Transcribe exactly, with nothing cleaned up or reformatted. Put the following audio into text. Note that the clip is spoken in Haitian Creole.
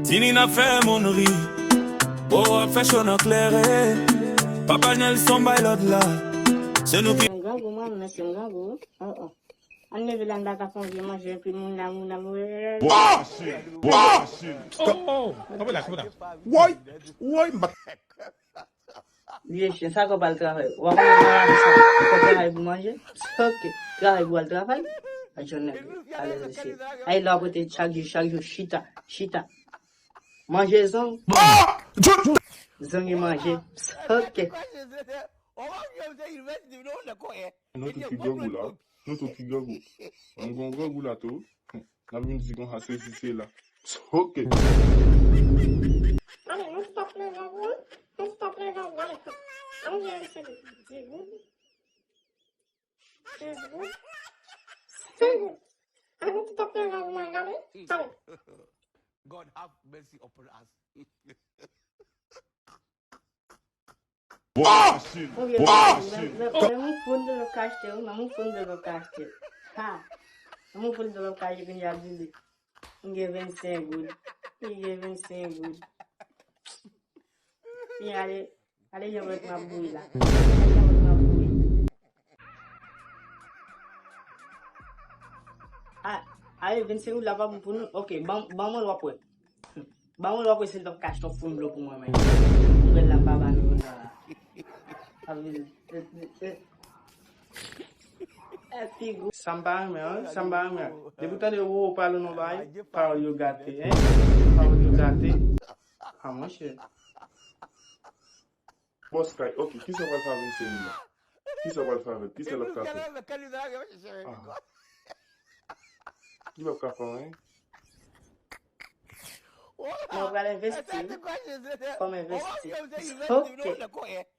Vini n ap fè moun ri. Oh, ap fè cho nan klere. Papa Nelson bay lòd la. Se nou ki. M grangou, mwen, mesye, m grangou. Oh, oh. Ann leve la, n ta ka fè yon vye manje, epi moun la, moun la, moun la. Woy! Woy! Woy! M pa Vye chen, sa k w pral travay? W ap manje sa? Ou fè travay pou manje? Ok. Travay pou al travay? Pa jwenn nèg alèz mesye. Ay la w ap rete chak jou, chak jou, chita, chita. Manje zong. Zong e manje. Ok. Nou tout ki grangou la. Nou tout ki grangou. Mwen m gon grangou la tou. N ap vin di konsa sesi sela. Ok. Ale, nou tout ap pran grangou an. Nou tout ap pran grangou, ale. Ale, jere se di goud. Kenz goud. San goud. Ale, nou tout ap pran grangou, manje, ale. Ale. God have mercy upon us. Bòs! Ou vle Bòs! Menm ou foun de lòt ka achte, wi, menm ou foun de lòt ka achte. Ha! Menm ou foun de lòt ka achte, kounye a di li. M gen vennsenk goud. M gen vennsenk goud. Kounye a ale, ale yon lòt m ap bouyi la. Ale yon lòt m ap bouyi. A, ale vennsenk goud la pa bon pou nou. Ok, ban, ban mwen l w ap wè. Ban mwen l w ap wè si l p ap ka achte yon foun dlo pou mwen menm. Mwen la m pa ba nou yon dola. Sa vle di, e, e, e. E figou. Sa m pa renmen an, sa m pa renmen an. Depi w tande Roro pale nan bagay, pawòl yo gate, en. Pawòl yo gate. A monchè. Bòs kay, ok, kisa w pral fè avèk vennsenk mil la? Kisa w pral fè avèk? Kisa l ap ka fè? Ah. Li p ap ka fè anyen. Mwen pral envesti. Kòm envesti. Ok.